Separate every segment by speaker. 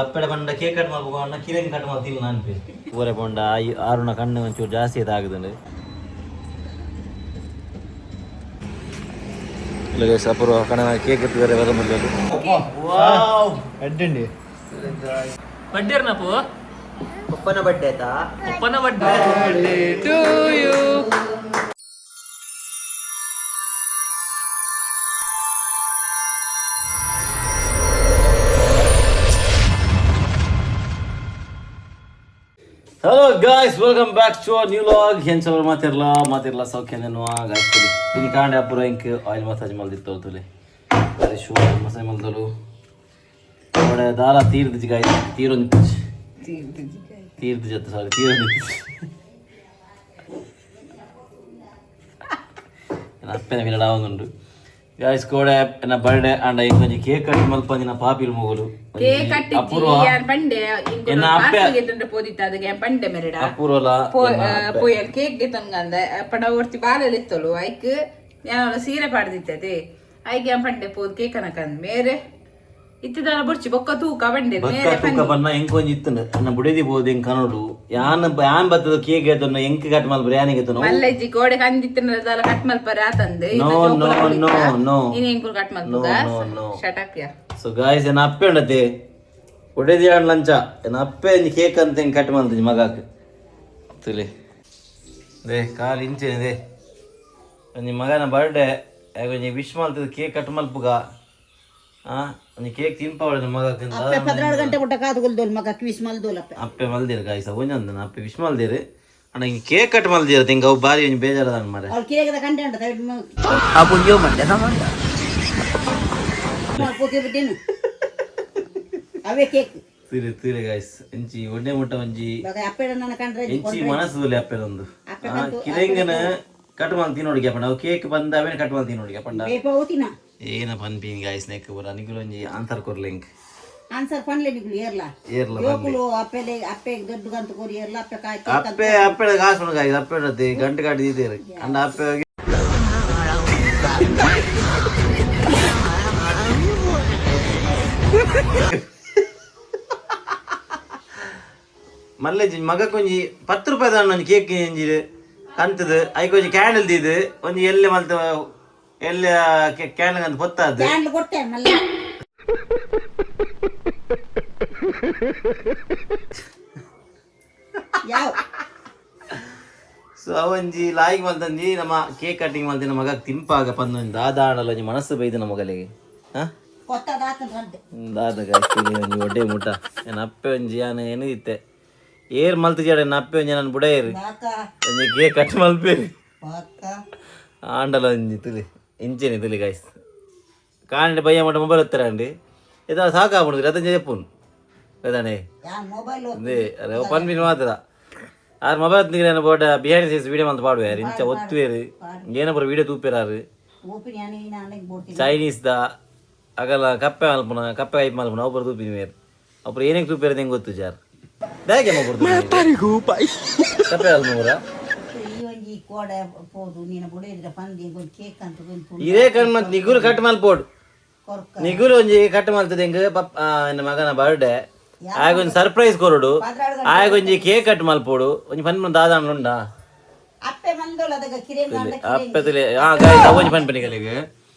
Speaker 1: ಅಪ್ಪೆಡ ಪಂಡ ಕೇಕ್ ಕಟ್ ಮಲ್ಪುಗ ಕಿರೆಂಗ್ ಕಟ್ ಮಲ್ತಿಲ್ಲ ಅನ್ಪಿ ಊರೆ ಪಂಡ ಆರುನ ಕಣ್ಣು ಒಂಚೂರು ಜಾಸ್ತಿ ಆಗುದುಂಡು. ಇಲ್ಲ ಗೈಸ್, ಅಪೂರ್ವ ಕಣ ಕೇಕ್ ಎತ್ತಿದ್ದಾರೆ ಬರ ಮೊದಲು. ವಾವ್.
Speaker 2: ಎಡ್డంಡಿ.
Speaker 3: ಬಡ್ಡೇರ್ನಪ್ಪು.
Speaker 4: ಪಪ್ಪನ ಬರ್ಡೇ ಆಯ್ತಾ?
Speaker 3: ಪಪ್ಪನ birthday to you.
Speaker 1: Hello guys, welcome back to new vlog. ಹೆಂಚವರು ಮಾತಿರ್ಲ ಮಾತಿರ್ಲ ಸೌಖ್ಯನೇನು ಗಾಯ್ಸ್? ಇನ್ನು ಕಾಂಡೆ ಅಪೂರ್ವ ಇಂಕ್ ಆಯಿಲ್ ಮಸಾಜ್ ಮಲ್ದಿತ್ತು ತುಲೆ ಅರೆ ಶೂ ಮಸಾಜ್ ಮಲ್ದಲು. ಅವಡೆ ದಾಲ ತೀರ್ದು ಗಾಯ್ಸ್, ತೀರೊಂದು ತೀರ್ದು ಜೊತೆ, ಸಾರಿ, ತೀರೊಂದು. ಅಪ್ಪೆನ ಮಿಲಡ ಆವೊಂದುಂಡು ಗಾಯ್ಸ್. ಕೋಡೆ ಎನ್ನ ಬರ್ಡೇ ಅಂಡ ಇಂಕೊಂಜಿ ಕೇಕ್ ಕಟ್ ಮಲ್ಪಂದಿನ ಪಾಪಿಲ್ ಮೊಗಲು.
Speaker 5: ಕೇಕ್ ಕಟ್ಟಿಜ್ಜಿ.
Speaker 1: ಅಪೂರ್ವ
Speaker 5: ಯಾನ್ ಪಂಡೆ.
Speaker 1: ಎನ್ನ ಅಪ್ಪೆ-
Speaker 5: ಪೋದಿತ್ತ ಅದಕ್ಕೆ ಯಾನ್ ಪಂಡೆ ಮೆರಡ.
Speaker 1: ಅಪೂರ್ವಲ
Speaker 5: ಪೋಯಲ್ ಕೇಕ್ ಗೆತೊನ್ಗಂದ ಪಡ ಒರ್ತಿ ಬಾಲೆಲ್ ಇತ್ತೊಲು, ಐಕ್ ಯಾನ್ ಸೀರೆ ಪಾಡ್ದಿತ್ತತೆ. ಐಕ್ ಯಾನ್ ಪಂಡೆ ಪೋದು ಕೇಕ್ ಅನಕಂದ್ ಮೇರೆ ಇತ್ತಿದಾನ ಬೊರ್ಚಿ ಬೊಕ್ಕ ತೂಕ ಪಂಡೆ.
Speaker 1: ಬಕ್ಕ
Speaker 5: ಮೇರೆ.
Speaker 1: ತೂಕ ಬನ್ನ ಎಂಕೊಂಜಿ ಇತ್ತಂಡು ಅನ್ನ ಬುಡೇದಿ ಬೋದು ಎಂಕ್ ಕನೋಡು ಯಾನ್ ಯಾನ್ ಬತ್ತದ ಕೇಕ್ ಏತೊನ್ನ ಎಂಕ್ ಕಟ್ ಮಲ್ಪ ಯಾನಿಗೆ ಎತ್ತೊನ್ನ.
Speaker 5: ಮಲ್ಲೆಜ್ಜಿ ಗೋಡೆ ಕಂದಿತ್ತಿನ ದಾಲ ಕಟ್ ಮಲ್ಪರ ಆತಂದು.
Speaker 1: No, no, no, no.
Speaker 5: ಇನ್ ಎಂಕುಲು ಕಟ್ ಮಲ್ಪುಗ.
Speaker 1: No, no, no.
Speaker 5: Shut up yeah.
Speaker 1: So guys, ಎನ್ನ ಅಪ್ಪೆ ಉಂಡತೆ ಬುಡೇದಿ ಆಂಡ್ ಲಂಚ ಎನ್ನ ಅಪ್ಪೆ ಒಂಜಿ ಕೇಕ್ ಅಂತ ಎಂಕ್ ಕಟ್ ಮಲ್ತಿಜಿ ಮಗಾಕ್ ತುಲೆ they ಕಾಲು ಇಂಚೆನೆ ಒಂಜಿ ಮಗನ ಬರ್ಡೇ ಒಂಜಿ ವಿಶ್ ಮಲ್ತದ ಕೇಕ್ ಕಟ್ ಮಲ್ಪುಗ. ಆ ಒಂಜಿ ಕೇಕ್ ತಿನ್ಪಾವಳೆ ಮಗಕ್.
Speaker 6: 12 ಗಂಟೆ ಮುಟ್ಟ ಕಾದುಕೊಲ್ದೋಲ್ ಮಗ ಕ್ವಿಸ್ ಮಲ್ದೋಲ್ ಅಪ್ಪೆ.
Speaker 1: ಅಪ್ಪೆ ಮಲ್ದಿರು ಗಾಯ್ಸ್, ಒಂಜೊಂದು ಅಪ್ಪೆ ವಿಶ್ ಮಲ್ದಿರು ಅಣ್ಣ. ಹಿಂಗೆ ಕೇಕ್ ಕಟ್ ಮಲ್ದಿರು ತಿಂಗ ಅವು ಬಾರಿ ಒಂಜಿ ಬೇಜಾರದ ಮಾರೆ.
Speaker 6: ಅವ್ಳು ಕೇಕದ ಕಂಡೆ ಉಂಟು. ಪೋಕೆ ಬಿಟ್ಟಿನ ಅವೇ ಕೇಕ್.
Speaker 1: ತಿರು ತಿರು ಗಾಯ್ಸ್, ಎಂಚಿ ಒಡ್ಡೆ ಮುಟ್ಟ ಒಂಜಿ
Speaker 6: ಇವಾಗ ಅಪ್ಪೆ ನನ್ನ ಕಂಡ್ರೆ.
Speaker 1: ಎಂಚಿ ಮನಸ್ಸು ಅಪ್ಪೆ ಒಂದು ಕಿರೆಂಗನ ಕಟ್ ಮಲ್ ತಿನ್ನೋಡಿಗೆ ಅಪ್ಪಂಡ ಅವು ಕೇಕ್ ಬಂದ ಅವೇನ ಕಟ್ ಮಲ್ ತಿನ್ನೋಡಿಗೆ ಅಪ್ಪಂಡ.
Speaker 6: ಬೇಪ ಓತಿನ.
Speaker 1: ಏನ ಪನ್ಪಿನ್ ಗಾಯ್ಸ್, ನೆಕ್ ಪೂರ ನಿಗುಲು ಒಂಜಿ ಆನ್ಸರ್ ಕೊರ್ಲಿಂಕ್.
Speaker 6: ಆನ್ಸರ್ ಪನ್ಲೆ ನಿಗುಲು ಏರ್ಲ.
Speaker 1: ಏರ್ಲ.
Speaker 6: ಜೋಕುಲು ಅಪ್ಪೆಲೆ ಅಪ್ಪೆ ದೊಡ್ಡ ಗಂತ ಕೋರಿ ಏರ್ಲ ಅಪ್ಪೆ ಕಾಯ್ ಕೇಕ್.
Speaker 1: ಅಪ್ಪೆ ಅಪ್ಪೆ ಕಾಸು ಉಂಡು ಗಾಯ್ಸ್, ಅಪ್ಪೆ ಉಂಡತೆ ಗಂಟೆ ಕಾಟಿ ದೀತೇರು ಅಂಡ ಅಪ್ಪೆ. ಮಲ್ಲೆಜ್ಜಿ ಮಗ ಒಂಜಿ 10 ರೂಪಾಯಿ ದಾಂಡ ಒಂಜಿ ಕೇಕ್ ಒಂಜಿ ಕಂತದು, ಐಕ್ ಒಂಜಿ ಕ್ಯಾಂಡಲ್ ದೀದು ಒಂಜಿ ಎಲ್ಲೆ ಮಲ್ತ ಎಲ್ಲೆ ಕ್ಯಾಂಡಲ್ ಅಂತ ಪೊತ್ತಾದ್ದು.
Speaker 6: ಕ್ಯಾಂಡ್ಲ್ ಕೊಟ್ಟೆ ಮಲ್ಲ. ಯಾವ
Speaker 1: ಸೊ ಅವಂಜಿ ಲಾಯಿಗ್ ಮಲ್ತಂಜಿ ನಮ್ಮ ಕೇಕ್ ಕಟ್ಟಿಂಗ್ ಮಲ್ತಿನ ಮಗ ತಿಂಪಾಗ ಪಂದೊಂಜಿ ದಾದ ಆಂಡಲ ಒಂಜಿ ಮನಸ್ಸು ಬೈದು ನಮ್ಮ ಮಗಲಿಗೆ. ಹಾ.
Speaker 6: ಕೊತ್ತದಾತನ ರಡ್ಡು.
Speaker 1: ದಾದ ಗಾಯ್ಸ್, ಒಂಜಿ ಒಡ್ಡೆ ಮುಟ ಎನ್ನ ಅಪ್ಪೆ ಒಂಜಿ ಯಾನ್ ಎನಿದಿತ್ತೆ ಏರ್ ಮಲ್ತು ಜಾಡ ಎನ್ನ ಅಪ್ಪೆ ಒಂಜಿ ನಾನು ಬುಡಯೇರು.
Speaker 6: ಬಾಕ.
Speaker 1: ಒಂಜಿ ಕೇಕ್ ಕಟ್ ಮಲ್ಪೇರು.
Speaker 6: ಬಾಕ.
Speaker 1: ಆಂಡಲ ಒಂಜಿ ತುಲಿ ಇಂಚೆನೆ ತುಲಿ ಗಾಯ್ಸ್, ಕಾಂಡೆ ಬಯ್ಯ ಮಟ ಮೊಬೈಲ್ ಹತ್ತರ ಅಂಡಿ ಇದು ಸಾಕಾಗ್ಬಿಡುದು ರತಂಜ చెಪ್ಪುನು ಕದಾನೆ.
Speaker 6: ಯಾನ್ ಮೊಬೈಲ್.
Speaker 1: ಅದೇ ಅರೆ ಪನ್ಪಿನ ಮಾತ್ರ ಆರ್ ಮೊಬೈಲ್ ಹೊತ್ತಿಗೆ ಬೋಡ ಬಿಹೈಂಡ್ ಸೀನ್ಸ್ ವೀಡಿಯೋ ಮಲ್ತ್ ಪಾಡುವೇರು ಇಂಚ ಒತ್ತುವೇರು ಏನ ಪೂರ ವೀಡಿಯೋ ತೂಪೇರಾರು.
Speaker 6: ಓಪಿನ ಯಾನ್ ನಾಳೆಗೆ ಬೋಡ್ತೀನಿ.
Speaker 1: ಚೈನೀಸ್ the ಅಗಲ ಕಪ್ಪೆ ಮಲ್ಪುನ ಕಪ್ಪೆ ಐಪ್ ಮಲ್ಪುನ ಅವು ಪೂರ ತೂಪಿನ ಬೇರೆ ಅಪುರ ಏನೇಗೆ ತೂಪೇರು ಹೆಂಗೆ ಗೊತ್ತು ಜಾರ್ ಬ್ಯಾಗೆ ಕಪ್ಪೆ ಮಲ್ಪುನ ಪೂರ.
Speaker 6: ಈ ಒಂಜಿ ಕೋಡೆ ಪೋದು ನೀನು ಬುಡ ಪಂದಿ ಒಂಜಿ ಕೇಕ್ ಅಂತ ಒಂಜಿ.
Speaker 1: ಇದೇ ಕಣ್ ಮತ್ತೆ ನಿಗುರು ಕಟ್ ಮಲ್ಪೋಡು.
Speaker 6: ಕೊರ್ಕ.
Speaker 1: ನಿಗುರು ಒಂಜಿ ಕಟ್ ಮಲ್ತದೆ ಹೆಂಗ್ ಪಪ್ ಎನ್ನ ಮಗನ ಬರ್ಡೇ ಆಗ ಒಂಜಿ ಸರ್ಪ್ರೈಸ್ ಕೊರಡು, ಆಗ ಒಂಜಿ ಕೇಕ್ ಕಟ್ ಮಲ್ಪೋಡು ಒಂಜಿ ಪನ್ ದಾದ ಉಂಡಾ.
Speaker 6: ಅಪ್ಪೆ ಮಂದೋಳ ಅದಗ ಕಿರೇಂಗ ಅಂಡ.
Speaker 1: ಅಪ್ಪೆ ತುಲೆ ಆ ಗಾಯ್ಸ್, ಅವಂಜಿ ಪನ್ಪಿನಿ ಕಲಿಗೆ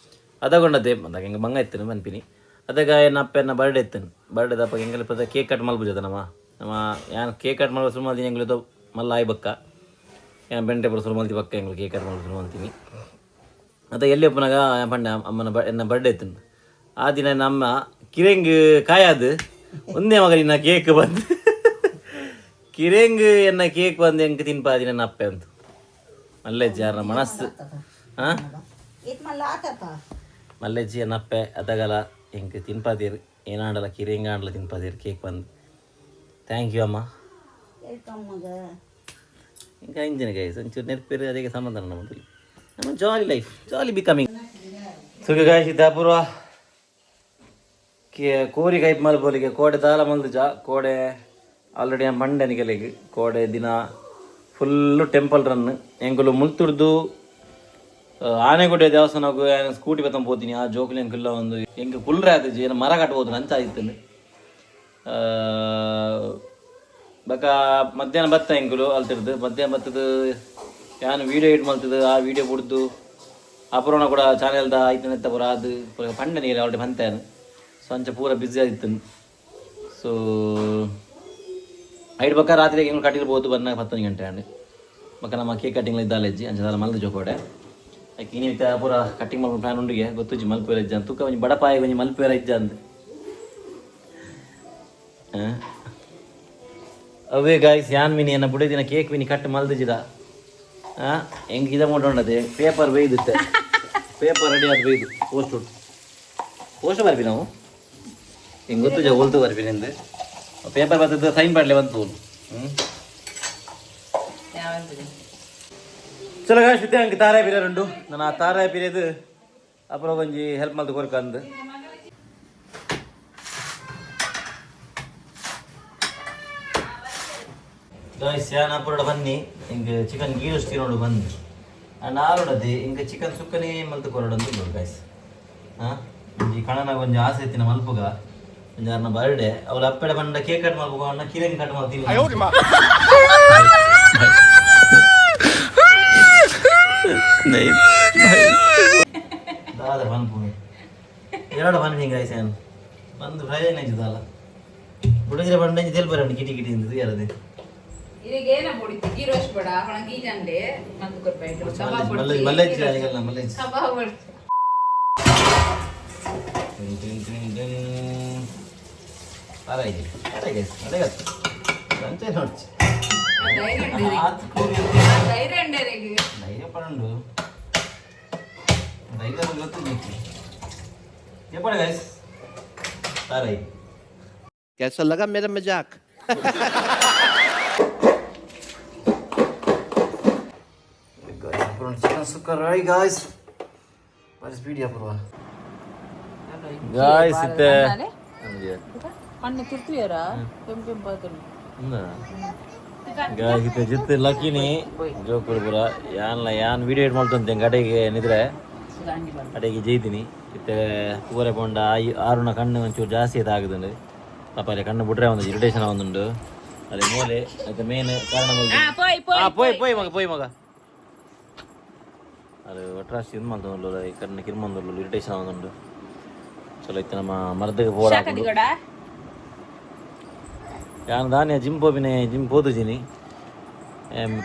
Speaker 1: ಅದಗೊಂಡದೆ ಅಂದಾಗ ಹೆಂಗೆ ಬಂಗ ಇತ್ತನು ಪನ್ಪಿನಿ ಅದಗ ಎನ್ನ ಅಪ್ಪೆ ಎನ್ನ ಬರ್ಡೇ ಇತ್ತನು ಬರ್ಡೇ ದಪ್ಪ ಎಂಗಲ್ ಪದ ಕೇಕ್ ಕಟ್ ಮಲ್ಪುಜದ ನಮ್ಮ ನಮ್ಮ ಯಾನ್ ಕೇಕ್ ಕಟ್ ಮಲ್ಪ ಶುರು ಮಲ್ತೀನಿ ಎಂಗ್ಲು ಮಲ್ಲ ಆಯ್ ಬಕ್ಕ ಯಾನ್ ಬೆಂಟೆ ಪೂರ ಶುರು ಮಲ್ತಿ ಬಕ್ಕ ಎಂಗ್ಲು ಕೇಕ್ ಕಟ್ ಮಲ್ಪ ಶುರು ಮಲ್ತೀನಿ. ಅದ ಎಲ್ಲಿ ಒಪ್ಪನಾಗ ಪಂಡ ಅಮ್ಮನ ಬ ಎನ್ನ ಬರ್ಡೇ ಇತ್ತನು ಆ ದಿನ ನಮ್ಮ ಕಿರೆಂಗ್ ಕಾயாது ಒಂದೇ ಮಗ ನಿನ್ನ ಕೇಕ್ ಬಂದು ಕಿರೆಂಗ್ ಎನ್ನ ಕೇಕ್ ಬಂದು ಎಂಕ್ ತಿನ್ಪಾದಿ ನನ್ನ ಅಪ್ಪೆ ಅಂತು ಮಲ್ಲೆಜ್ಜಿ ಯಾರ ಮನಸ್ಸು ಹಾಂ.
Speaker 6: ಇತ್ ಮಲ್ಲ ಆತತ.
Speaker 1: ಮಲ್ಲೆಜ್ಜಿ ಎನ್ನಪ್ಪೆ ಅದಗಲ ಎಂಕ್ ತಿನ್ಪಾದಿರು ಏನಾಂಡಲ ಕಿರೆಂಗ್ ಆಂಡಲ ತಿನ್ಪಾದಿರು ಕೇಕ್ ಬಂದು. Thank you ಅಮ್ಮ.
Speaker 6: Welcome ಮಗ.
Speaker 1: ఇంకా ಇಂಜಿನ್ ಗೈಸ್ ಒಂಚೂರು ನೆನಪಿರು ಅದಕ್ಕೆ ಸಂಬಂಧ ನಮ್ಮ ನಮ್ಮ ಜಾಲಿ ಲೈಫ್ ಜಾಲಿ ಬಿಕಮಿಂಗ್. ಸುಖ ಗಾಯ್ಸ್, ಇದ್ದಾಪುರ ಕೋರಿ ಕೈಪ್ ಮಲ್ಪೋಲಿಗೆ ಕೋಡೆ ದಾಲ ಮಲ್ದುಜ ಕೋಡೆ ಆಲ್ರೆಡಿ ಮಂಡನಿಗೆಲೆಗ್ ಕೋಡೆ ದಿನ ಫುಲ್ಲು ಟೆಂಪಲ್ ರನ್ ಎಂಕುಲು ಮುಲ್ತುರ್ದು ಆನೆಗುಡ್ಡೆ ದೇವಸ್ಥಾನಕ್ಕೂ ಸ್ಕೂಟಿ ಬತ್ತಂಬ ಪೋತೀನಿ. ಆ ಜೋಕುಲು ಎಂಕುಲ್ಲ ಒಂದು ಎಂಕ್ ಕುಲ್ರೆ ಆತಜಿ ಏನ ಮರ ಕಟ್ಬೋದು ಅಂಚ ಆಯ್ತು. ಬಕ ಮಧ್ಯಾಹ್ನ ಬತ್ತ ಎಂಕುಲು ಅಲ್ತಿರ್ದು ಮಧ್ಯಾಹ್ನ ಬತ್ತದ ಯಾನ್ ವೀಡಿಯೋ ಎಡಿಟ್ ಮಲ್ತದು ಆ ವೀಡಿಯೋ ಬುಡ್ದು ಅಪರೋಣ ಕೂಡ ಚಾನೆಲ್ದ ಐತನೆತ್ತ ಪೂರ ಅದು ಪೂರ ಪಂಡ ನೀರು ಆಲ್ರೆಡಿ ಪಂತೇನು. ಸೊ ಅಂಚ ಪೂರ ಬ್ಯುಸಿ ಆದಿತ್ತು. ಸೊ ಐಡ್ ಬಕ್ಕ ರಾತ್ರಿ ಎಂಕುಲು ಕಟ್ಟಿರ್ಬೋದು ಬನ್ನಾಗ 10 ಗಂಟೆ ಅಂಡ್ ಬಕ್ಕ ನಮ್ಮ ಕೇಕ್ ಕಟ್ಟಿಂಗ್ ಇದ್ದಾಲೆಜ್ಜಿ ಅಂಚ ದಾಲ ಮಲ್ದು ಜೋಕೋಡೆ. ಐಕ್ ಇನಿ ಇತ್ತೆ ಪೂರ ಕಟ್ಟಿಂಗ್ ಮಲ್ಪುನ ಪ್ಲಾನ್ ಉಂಡುಗೆ ಗೊತ್ತುಜ್ಜಿ ಮಲ್ಪುವೆರ ಇಜ್ಜ ಅಂದ್. ತುಕ ಒಂಜಿ ಬಡಪಾಯಿ ಒಂಜಿ ಮಲ್ಪುವೆರ ಇಜ್ಜ ಅಂದ್. ಅವೇ ಗಾಯ್ಸ್ ಯಾನ್ ಮಿನಿ ಎನ್ನ ಬುಡದಿನ ಕೇಕ್ ಮಿನಿ ಕಟ್ ಮಲ್ದಿಜಿದ. ಹೆಂಗ್ ಇದ ಉಂಡದೆ ಪೇಪರ್ ಬೇಯ್ದಿತ್ತೆ, ಪೇಪರ್ ರೆಡಿ ಆದ್ ಬೇಯ್ದು ಪೋಸ್ಟ್ ಉಂಟು ಪೋಸ್ಟ್ ಬರ್ಪಿ ನಾವು ಹಿಂಗೆ ಗೊತ್ತು ಜ ಹೋಲ್ತು ಬರ್ಪಿ ನಿಂದು ಪೇಪರ್ ಬರ್ತದೆ ಸೈನ್ ಪಾಡ್ಲೆ ಬಂತು. ಹ್ಞೂ ಚಲೋ ಗಾಯ್ಸ್ ಇತ್ತೆ ಅಂಕ ತಾರಾಯಿ ಪಿರಿಯರ್ ಉಂಡು. ನಾನು ಆ ತಾರಾಯಿ ಪಿರಿಯದು ಅப்புறம் ಒಂಜಿ ಹೆಲ್ಪ್ ಮಲ್ತು ಕೊರ್ಕಂದು. ಗಾಯ್ಸ್ ಯಾನ್ ಅಪರೋಡ ಬನ್ನಿ ಹಿಂಗೆ ಚಿಕನ್ ಗೀ ರೋಸ್ಟ್ ತಿನ್ನೋಡು ಬಂದು ಅಂಡ್ ಆರೋಡದೆ ಹಿಂಗೆ ಚಿಕನ್ ಸುಕ್ಕನೇ ಮಲ್ತು ಕೊರಡು ಅಂತ ಗಾಯ್ಸ್. ಹಾಂ ಒಂಜಿ ಕಣನಾಗ ಒಂಜಿ ಆಸೆ ಇತ್ತಿನ ಮಲ್ಪುಗ ಒಂಜಿ ಅರ್ನ ಬರ್ಡೆ ಅವಳ ಅಪ್ಪೆಡ ಬಂಡ ಕೇಕ್ ಕಟ್ ಮಲ್ಪುಗ ಅಣ್ಣ ಕಿರಂಗ್ ಕಟ್ ಮಲ್ತೀನಿ. ದಾದ ಪನ್ಪುನಿ ಎರಡು ಪನ್ಪಿ ಗಾಯ್ಸ್ ಯಾನ್ ಬಂದು ಪ್ರಯೋಜನ ಇಜ್ಜಿದಾಲ ಬುಡಜಿರ ಬಂಡ ಇಂಚಿ ತೆಲ್ಪರೆ ಕಿಟಿ ಕಿಟಿ ಇಂದು ಯಾರದೆ.
Speaker 5: ಇರೆಗೇನ ಬೊಡಿತಿ ಗೀ ರೋಸ್ಟ್ ಬಡ ಪಣ ಗೀ ಜಂಡೆ ಮಂದು ಕೊರ್ಪೈಟ್ ಕಬಾಬ್.
Speaker 1: ಮಲ್ಲೇಜ್ ಮಲ್ಲೇಜ್ ಅನಿಗಲ್ಲ ಮಲ್ಲೇಜ್.
Speaker 5: ಕಬಾಬ್ ಬೊಡ್ಚಿ.
Speaker 1: ಟಿನ್ ಟಿನ್ ಟಿನ್ ಟಿನ್. ತಾರಾಯಿ ತಾರಾಯಿ ಗೈಸ್ ಅದೇ ಗೊತ್ತು ಅಂಚೆ ನೋಡ್ಚಿ.
Speaker 5: ಧೈರ್ಯ ಉಂಡು ಇರೆಗ್.
Speaker 1: ಆತ್ ಕೂರಿ.
Speaker 5: ಧೈರ್ಯ ಉಂಡು ಇರೆಗ್.
Speaker 1: ಧೈರ್ಯ ಪಡುಂಡು ಧೈರ್ಯ ಬಗ್ಗೆ ಗೊತ್ತು ನೀತಿ ಎಪ್ಪಡ ಗೈಸ್ ತಾರಾಯಿ.
Speaker 2: कैसा लगा मेरा मजाक?
Speaker 1: Guys, ಅப்புறம் ಚಿಕನ್ ಸುಕ್ಕ ರೆಡಿ ಗಾಯ್ಸ್. ಬಾರಿ ಸ್ಪೀಡ್ ಅಪೂರ್ವ ಗಾಯ್ಸ್ ಇತ್ತೆ.
Speaker 5: ಕಣ್ಣು ತಿರ್ತಿಯರ ಕೆಂಪು ಕೆಂಪಾತುಂಡು.
Speaker 1: ಗಾಯ್ಸ್ ಇತ್ತೆ ಜಿತ್ತು ಲಕ್ಕಿನಿ ಜೋಕುಲು ಪೂರ ಯಾನ್ಲ ಯಾನ್ ವಿಡಿಯೋ ಎಡಿಟ್ ಮಲ್ತೊಂತೆ ಕಡೆಗೆ ನಿದ್ರೆ ಕಡೆಗೆ ಜೈದಿನಿ ಇತ್ತೆ ಪೂರೆ ಪೋಂಡ ಆರುನ ಕಣ್ಣು ಒಂಚೂರು ಜಾಸ್ತಿ ಆಯ್ತು ಆಗುದುಂಡು. ಪಾಪ ಅಲ್ಲೇ ಕಣ್ಣು ಬಿಟ್ರೆ ಒಂದು ಇರಿಟೇಷನ್ ಒಂದುಂಡು ಅದೇ ಮೂಲೆ అయితే ಮೇನ್ ಕಾರಣ ಮಲ್ದು.
Speaker 5: ಪೋಯ್ ಪೋಯ್.
Speaker 1: ಆ, ಪೋಯ್ ಪೋಯ್ ಮಗ ಪೋಯ್ ಮಗ ಅದು ಒಟ್ರಾಸಿ ಇದು ಮಲ್ತೊಂದುಲ್ಲು ಕಣ್ಣು ಕಿರ್ಮೊಂದುಲ್ಲು ಇರಿಟೇಷನ್ ಆವೊಂದುಂಡು. ಚಲೋ ಇತ್ತೆ ನಮ್ಮ ಮರ್ದಗೆ ಪೋಡ.
Speaker 5: ಶಾಖದಿಗಡ.
Speaker 1: ಯಾನ್ ದಾನ್ಯ ಜಿಮ್ ಪೋಪಿನೆ ಜಿಮ್ ಪೋತುಜಿನಿ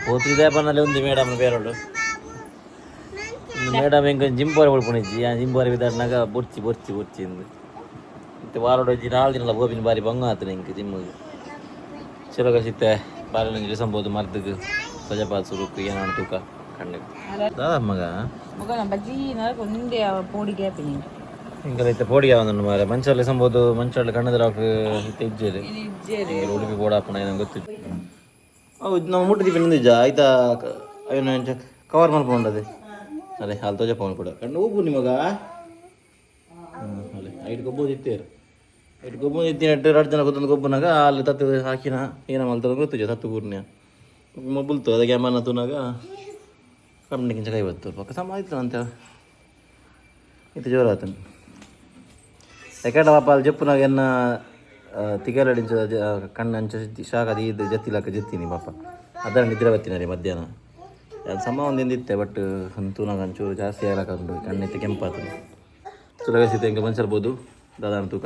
Speaker 1: ಪೋತಿದೆ ಪನ್ನಲೆ ಒಂದು ಮೇಡಮ್ ಬೇರೋಡು ಮೇಡಮ್ ಎಂಕ ಜಿಮ್ ಪೋರೆ ಪೋಪುನಿಜ್ಜಿ. ಯಾನ್ ಜಿಮ್ ಪೋರೆ ಬಿದಾರ್ನಾಗ ಬೊರ್ಚಿ ಬೊರ್ಚಿ ಬೊರ್ಚಿ ಇಂದು ಇತ್ತೆ ವಾರೋಡು ಒಂಜಿ ನಾಲ್ ದಿನಲ ಪೋಪಿನ ಬಾರಿ ಬಂಗ ಆತನ ಎಂಕ್ ಜಿಮ್ಗೆ. ಚಲೋ ಕಸಿತ್ತೆ ಬಾರಿ ಒಂಜಿ ಡಿಸಂಬೋದು ಮರ್ದಗ್ ಸಜಪಾತ್ ಸುರುಕು ಏನಾನ ತೂಕ ಕಣ್ಣು ದಾದ ಮಗ.
Speaker 5: ಮಗ ಬಜ್ಜಿ ನರಕು ನಿಂದೆ ಪೋಡಿಗೆ ಆಪಿನಿ.
Speaker 1: ಇಂಕಲ ಇತ್ತೆ ಪೋಡಿ ಯಾವಂದುಂಡು ಮಾರೆ ಮಂಚಲ್ಲಿ ಸಂಬೋದು ಮಂಚಲ್ಲಿ ಕಣ್ಣದ ಡಾಕ್ಟ್ರ್ ಇತ್ತೆ ಇಜ್ಜೆರು ಉಡುಪಿ ಬೋಡಾಪುನ ಏನೋ ಗೊತ್ತಿತ್ತು. ಹೌದು ನಾವು ಮುಟ್ಟು ನಿಂದಿಜ್ಜ ಆಯ್ತಾ ಅಯ್ಯೋ ಕವರ್ ಮಲ್ಪೊಂಡದೆ ಅದೇ ಹಾಲು ತೋಜ ಫೋನ್ ಕೂಡ ಕಣ್ಣು ಹೋಗು ನಿಮಗ. ಅಲ್ಲೇ ಐಟ್ ಗೊಬ್ಬದು ಇತ್ತೇರು ಐಟ್ ಗೊಬ್ಬದು ಇತ್ತಿನ ಎರಡು ಜನ ಗೊತ್ತೊಂದು ಗೊಬ್ಬನಾಗ ಅಲ್ಲಿ ತತ್ತು ಹಾಕಿನ ಏನ ಮಲ್ತದ ಗೊತ್ತಿಜ ತತ್ತು ಕೂರ್ನ್ಯ ಮೊಬುಲ್ತು ಅದಕ್ಕೆ ಅಮ್ಮನ ತೂನಾಗ ಕಂಪ್ನಿಗಿಂಚ ಕೈ ಬತ್ತು ಪಕ್ಕ ಸಮ ಆಯ್ತು ಅಂತ ಇತ್ತು ಜೋರ ಆತನು. ಯಾಕಂದ್ರೆ ಪಾಪ ಅಲ್ಲಿ ಜಪ್ಪುನಾಗ ಎನ್ನ ತಿಗಲಡಿಂಚ ಕಣ್ಣು ಅಂಚ ಶಾಖ ಇದು ಜತ್ತಿಲಾಕ ಜತ್ತೀನಿ ಪಾಪ ಅದರ ನಿದ್ರೆ ಬತ್ತಿನ ರೀ ಮಧ್ಯಾಹ್ನ ಅದು ಸಮ ಒಂದಿಂದ ಇತ್ತೆ ಬಟ್ ತೂನಾಗ ಒಂಚೂರು ಜಾಸ್ತಿ ಆಗಲಕ್ಕ ಉಂಟು ಕಣ್ಣಿತ್ತು ಕೆಂಪಾತು. ಸುಲಗಸಿತೆ ಎಂಕ ಮನ್ಸರ್ಬೋದು ದಾದಾನ ತೂಕ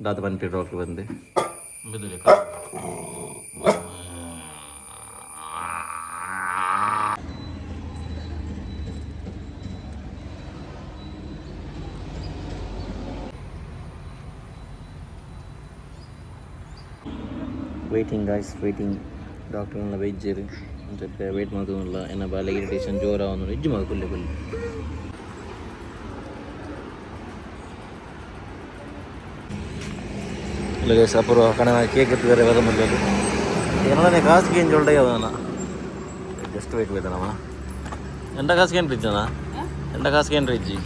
Speaker 1: ದಾದ ಪನ್ಪಿ ಡಾಕ್ಟ್ರ್ ಬಂದು ವೆಯ್ಟಿಂಗ್ ಗಾಯ್ಸ್ ವೆಯ್ಟಿಂಗ್. ಡಾಕ್ಟರ್ನ ವೈದ್ಯರು ಅಂತ ವೇಟ್ ಮಾಡ್ತದಲ್ಲ ಎನ್ನ ಬಾಲೆ ಇರಿಟೇಷನ್ ಜೋರ ಒಂದು ಇಜ್ಜು ಮಗ ಕುಲ್ಲೆ ಕುಲ್ಲೆ. ಇಲ್ಲ ಗೈಸ್ ಅಪೂರ್ವ ಕಣ ಕೇಕ್ ಎತ್ತಿದ್ದಾರೆ ಬದ ಮೊದಲು ಏನೋ ಕಾಸಿಗೆ ಏನು ಜೋಲ್ಡ ಯಾವನ ಜಸ್ಟ್ ವೇಟ್ ವೇದನಮ್ಮ ಎಂಟ ಕಾಸಿಗೆ ಏನು ಇಜ್ಜನ ಎಂಟ ಕಾಸಿಗೆ ಏನು ಇಜ್ಜಿ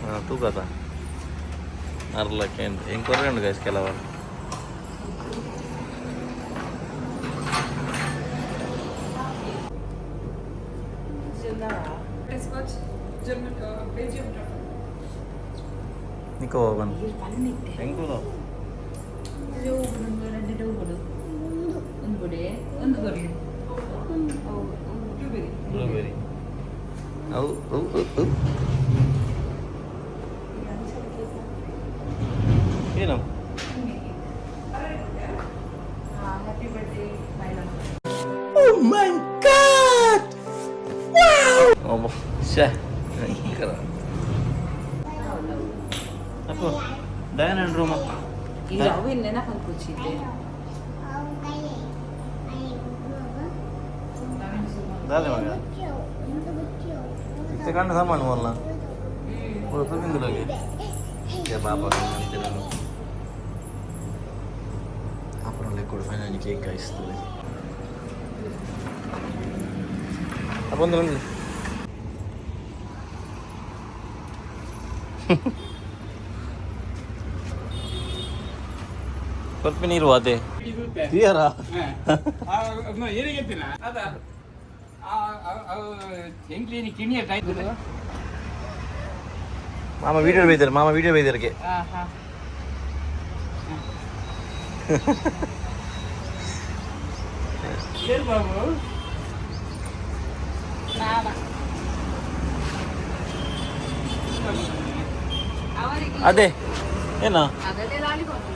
Speaker 1: ಹಾಂ ತೂಕತ ಅರ್ಲಕ್ಕೆ ಹೆಂಗೆ ಕೊರ್ರೆ ಗೈಸ್ ಕೆಲವರು. ನಿಕೋ ಬಂದು ಎಂಕುಲು
Speaker 5: ಒಂದು ಬುಡೆ ಒಂದು ಕೊರ್ಲಿ ಬ್ಲೂಬೆರಿ.
Speaker 1: ಬ್ಲೂಬೆರಿ. ಅವು ಅವು ಅವು ಏನು?
Speaker 5: Happy birthday my love.
Speaker 1: ಒಬ್ಬ ಶೇ ಅಪ್ಪು ಡಯಾನ್ ಅಂಡ್ ರೂಮ.
Speaker 5: ಈಗ ಅವು ನೆನಪಂದು ಕೂಚಿದ್ದೆ.
Speaker 1: ದಾದೆ ಮಗ ಇತ್ತೆ ಕಂಡ ಸಾಮಾನು ಅಲ್ಲ ಪೂರ ತುಂಬಿಂದಿಲ್ಲ. ಪಾಪ ಅಪ್ಪನ ಲೆಕ್ಕೊಡು. Final cake ಕಾಯಿಸ್ತದೆ. ಅಪ್ಪ ಒಂದು ಒಂದು ಸ್ವಲ್ಪ ನೀರು ಅದೇ ಕ್ಲಿಯರಾ? ಮಾಮ ವಿಡಿಯೋ ಬೈದಾರೆ, ಮಾಮ ವಿಡಿಯೋ ಬೈದಾರಕ್ಕೆ.
Speaker 5: ಅವರಿಗೆ
Speaker 1: ಅದೇ ಏನ?
Speaker 5: ಅದನ್ನೇ ಲಾಲಿಪಾಪ್.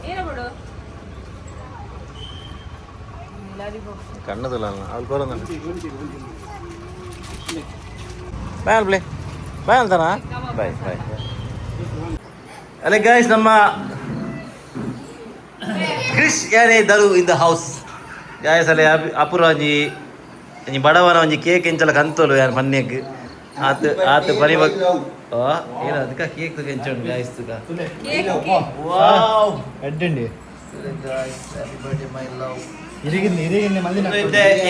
Speaker 5: ಏನ ಬಿಡು ಲಾಲಿಪಾಪ್.
Speaker 1: ಕಣ್ಣದಲ್ಲ ಅವ್ಳು ಕೋರಂದ. ಬಾಯ್ ಅಲ್ಪ್ಲೆ, ಬಾಯ್ ಅಂತಾನ. Bye bye. ಅಲ್ಲೇ ಗಾಯ್ಸ್, ನಮ್ಮ ಕ್ರಿಶ್ ಯಾರೇ ದರು ಇನ್ the house guys. ಅಲ್ಲೇ ಅಪೂರ್ವ ಒಂಜಿ ಒಂಜಿ ಬಡವನ ಒಂಜಿ ಕೇಕ್ ಎಂಚಲ ಕಂತೋಲು ಯಾರು ಪನ್ಯಕ್ ಆತ್ ಆತ್ ಪನಿ ಬಕ್ ಏನ ಅದಕ್ಕ ಕೇಕ್ ಎಂಚೋಂಡು ಗಾಯ್ಸ್ ತುಕ.
Speaker 5: Cake.
Speaker 1: Wow.
Speaker 3: ఎడ్డండి.
Speaker 1: Guys, happy birthday my love.
Speaker 3: ఇరిగింది ఇరిగింది మళ్ళీ నాకు.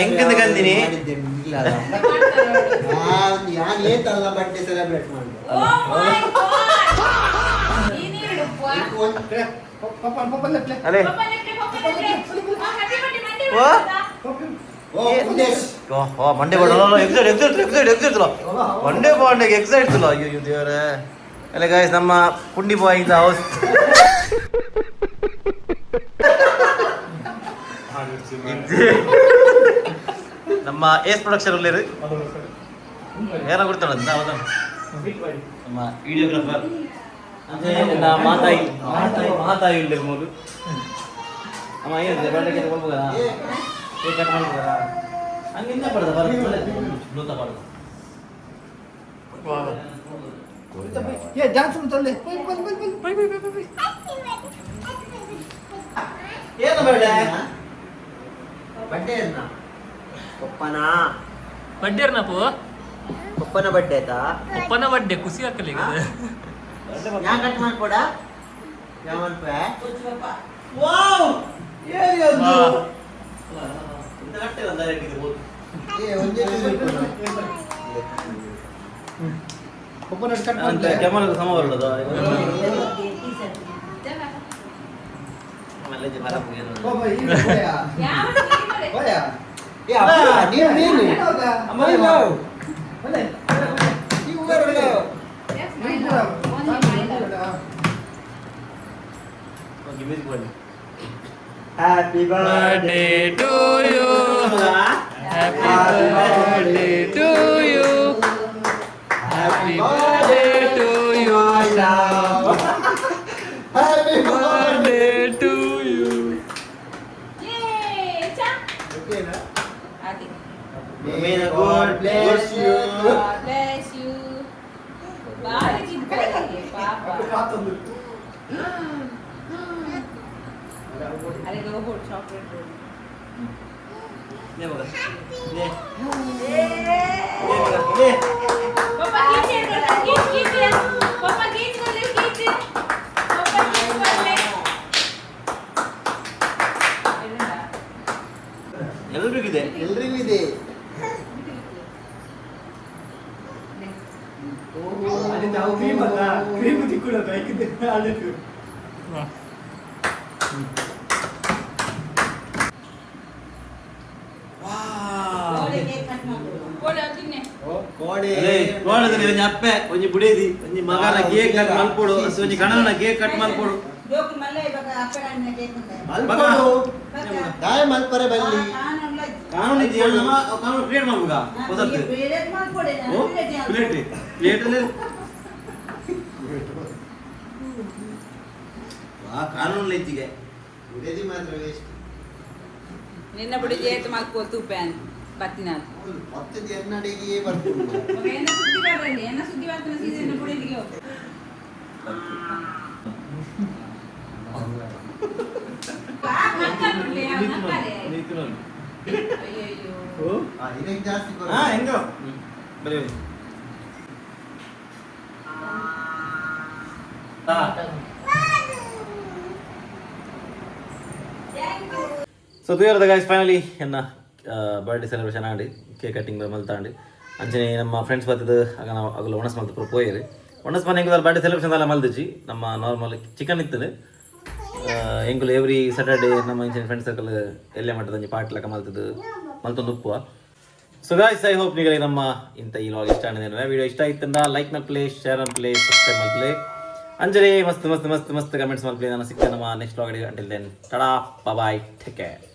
Speaker 1: ಎಂಕಂದ ಕಂದಿನಿ.
Speaker 4: ಯಾನ್ ಏತಲ್ಲ ಬರ್ಡೇ ಸೆಲೆಬ್ರೇಟ್ ಮಾಡಿ.
Speaker 5: ಓ ಮೈ ಗಾಡ್, ಈ ನೀರು
Speaker 3: పప్ప పప్ప లెప్లే.
Speaker 1: ಅಲೆ.
Speaker 5: ಪಪ್ಪ ಲೆಪ್ಲೆ, ಪಪ್ಪ ಲೆಪ್ಲೆ. ಹ್ಯಾಪಿ ಬರ್ಡೇ ಮಂಡೆ.
Speaker 1: ಓ.
Speaker 4: ಓ ಉದೇಶ್.
Speaker 1: ಓ ಮಂಡೆ ಬಾಂಡ ಎಕ್ಸೈಟ್ ಎಕ್ಸೈಟ್ ಎಕ್ಸೈಟ್ ಎಕ್ಸೈಟ್ ಮಂಡೆ ಬಾಂಡೆಗೆ ಎಕ್ಸೈಟ್ ತುಲ. ಅಯ್ಯೋ ಅಯ್ಯೋ ದೇವರೇ. ಅಲ್ಲ ಗಾಯ್ಸ್, ನಮ್ಮ ಪುಂಡಿ ಬಾಯ್ ಇನ್ the house. ನಮ್ಮ ಏಸ್ ಪ್ರೊಡಕ್ಷನ್ ಉಳ್ಳೇರು ಯಾರ ಕೊಡ್ತಾಳ ನಮ್ಮ ವಿಡಿಯೋಗ್ರಾಫರ್ ಅಂದ್ರೆ ಮಾತಾಯಿ ಮಾತಾಯಿ ಮಾತಾಯಿ ಉಳ್ಳೇರು ಮೂರು. ಅಮ್ಮ ಏನು ಬರ್ಡೇ ಕೊಡ್ಬೋದಾ? ಕೇಕ್ ಕಟ್ ಮಾಡ್ಬೋದಾ? ಹಂಗಿಂದ ಪಡ್ದ ಬ್ಲೂ ಪಡ್ದ.
Speaker 3: ఏ డాన్స్ తల్లి పోయి పోయి పోయి పోయి పోయి పోయి.
Speaker 1: ಏನು ಬರ್ಡೇ?
Speaker 4: ಬರ್ಡೇ ಅನ್ನ ಪಪ್ಪನ.
Speaker 3: ಬಡ್ಡೆ ನಪ್ಪು.
Speaker 4: ಪಪ್ಪನ ಬರ್ಡೇ ಆಯ್ತಾ?
Speaker 3: ಪಪ್ಪನ ಬಡ್ಡೆ ಖುಷಿ ಹಾಕಲಿ ಈಗ.
Speaker 4: ಯಾ ಕಟ್ ಮಾಡ್ಕೊಡ ಯಾ ಮನ್ಪೆ.
Speaker 1: ವಾವ್, ಏನು ಇಂತ ಕಟ್ಟೆ ಡೈರೆಕ್ಟ್ ಇದು ಬೋದು.
Speaker 4: ಏ ಒಂದೇ.
Speaker 3: ಪಪ್ಪನ ಕಟ್.
Speaker 1: ಅಂತ ಕ್ಯಾಮರಾ ಸಮ ಬರಲದ.
Speaker 5: ಯಾವ
Speaker 4: ಏ ಅಪ್ಪ ನೀನು ನೀನು ನೀವು ಬರಲ್ಲ.
Speaker 5: My love, only my love.
Speaker 4: Happy
Speaker 3: birthday to you, happy birthday to you, happy birthday to you,
Speaker 4: happy
Speaker 3: birthday to you.
Speaker 5: Yay, cha. ಅದೇ.
Speaker 4: May God bless you.
Speaker 5: God bless you. ಬಾರಿ ಚಿಕ್ಕ ಪಾಪ. ಅಲ್ಲಿಗೆ ಹೋಗ್ಬೋದು ಚಾಕ್ಲೇಟ್. ಪಪ್ಪ ಕೀಚ್ ಹೇಳ್ಕೊಡ್ತಾರೆ. ಕೀಚ್ ಕೀಚ್ ಪಪ್ಪ ಕೀಚ್ ಕೊಡ್ಲಿ ಕೀಚ್ ಪಪ್ಪ ಕೀಚ್ ಕೊಡ್ಲಿ.
Speaker 1: ಎಲ್ರಿಗಿದೆ.
Speaker 4: ಎಲ್ರಿಗೂ ಇದೆ.
Speaker 3: ಕ್ರೀಮ್ ತಿಕ್ಕುಡ ಬೈಕ್.
Speaker 5: ಕೋಡೆ ಅದನ್ನೇ.
Speaker 4: ಕೋಡೆ.
Speaker 1: ಅಪ್ಪೆ ಒಂಜಿ ಬುಡೇದಿ ಒಂಜಿ ಒಂಜಿ ಮಗನ ಕೇಕ್ ಕಟ್ ಮಲ್ಪೊಡು, ಒಂಜಿ ಕಣನ ಕೇಕ್ ಕಟ್ ಮಲ್ಪೊಡು.
Speaker 6: ಜೋಕು ಮಲ್ಲ ಇವಾಗ ಅಪ್ಪೆ ಕೇಕ್ ಉಂಡೆ.
Speaker 4: ಮಲ್ಪೊಡು. ದಾಯ ಮಲ್ಪರೆ ಬಲ್ಲಿ.
Speaker 1: ಕಾನೂನು ಇಜ್ಜಿ, ನಮ್ಮ ಕಾನೂನು ಕ್ರಿಯೇಟ್ ಮಲ್ಪುಗ ಹೊಸತ್ತು. ಓ, ಪ್ಲೇಟ್ ಪ್ಲೇಟ್ ಅಲ್ಲಿ ವಾ ಕಾನೂನು ಇಜ್ಜಿಗೆ.
Speaker 4: ಉಡೇದಿ ಮಾತ್ರ ವೇಸ್ಟ್.
Speaker 5: ನಿನ್ನ ಬುಡಿ ಜೇತು ಮಲ್ಕೋ ತೂಪೆ ಬತ್ತಿನಾಥ್.
Speaker 4: ಪತ್ತದ ಎನ್ನಡಿಗೆ ಬರ್ತದೆ.
Speaker 5: ಎನ್ನ ಸುದ್ದಿ ಬರ್ರಲ್ಲಿ ಎನ್ನ ಸುದ್ದಿ ಬರ್ತಾನೆ ಸೀಸನ್ ಬುಡಿದಿಗೆ ಹೋಗು. ಆ, ಮಕ್ಕಳು ಬಿಡ್ಲಿ, ಆ ಮಕ್ಕಳೇ. ಅಯ್ಯಯ್ಯೋ.
Speaker 4: ಹಾ, ಇದಕ್ಕೆ ಜಾಸ್ತಿ ಕೊಡು.
Speaker 1: ಹಾ ಹೆಂಗೋ ಬರೀ ಸೊ ತೂಯರ್ದ ಗಾಯ್ಸ್, ಫೈನಲಿ ಎನ್ನ ಬರ್ಡೇ ಸೆಲೆಬ್ರೇಷನ್ ಆಂಡ್, ಕೇಕ್ ಕಟ್ಟಿಂಗ್ ಮಲ್ತಾಂಡ್. ಅಂಚನೆ ನಮ್ಮ ಫ್ರೆಂಡ್ಸ್ ಬತ್ತದ ಆಗ ನಾವು ಅಗಲ ಒಣಸ್ ಮಲ್ತ ಪೂರ ಪೋಯೆರ್. ಒಣಸ್ ಮನೆ ಎಂಕುಲು ಬರ್ಡೇ ಸೆಲೆಬ್ರೇಷನ್ ಎಲ್ಲ ಮಲ್ದಿಜಿ, ನಮ್ಮ ನಾರ್ಮಲ್ ಚಿಕನ್ ಇತ್ತದು. ಎಂಕುಲು ಎವ್ರಿ ಸ್ಯಾಟರ್ಡೇ ನಮ್ಮ ಇಂಚಿನ ಫ್ರೆಂಡ್ಸ್ ಸರ್ಕಲ್ ಎಲ್ಲೇ ಮಟ್ಟದ ಒಂಜಿ ಪಾರ್ಟಿ ಲೆಕ್ಕ ಮಲ್ತದು ಮಲ್ತೊಂದು ಉಪ್ಪುವ. ಸೊ ಗಾಯ್ಸ್, I hope ನಿಮಗೆ ನಮ್ಮ ಇಂಥ ಈ ವ್ಲಾಗ್ ಇಷ್ಟ ಆಗಿದೆ. ವಿಡಿಯೋ ಇಷ್ಟ ಆಯ್ತಂದ ಲೈಕ್ ಮಲ್ಪ್ಲೆ, ಶೇರ್ ಮಲ್ಪ್ಲೆ, ಸಬ್ಸ್ಕ್ರೈಬ್ ಮಲ್ಪ್ಲೆ. ಅಂಜಲಿ ಮಸ್ತ್ ಮಸ್ತ್ ಮಸ್ತ್ ಮಸ್ತ್ ಕಮೆಂಟ್ಸ್ ಮಲ್ಪ್ಲೆ. ನಾನು ಸಿಗ್ತೇನೆ ನಮ್ಮ next vlog. Until then, tada, bye, take care.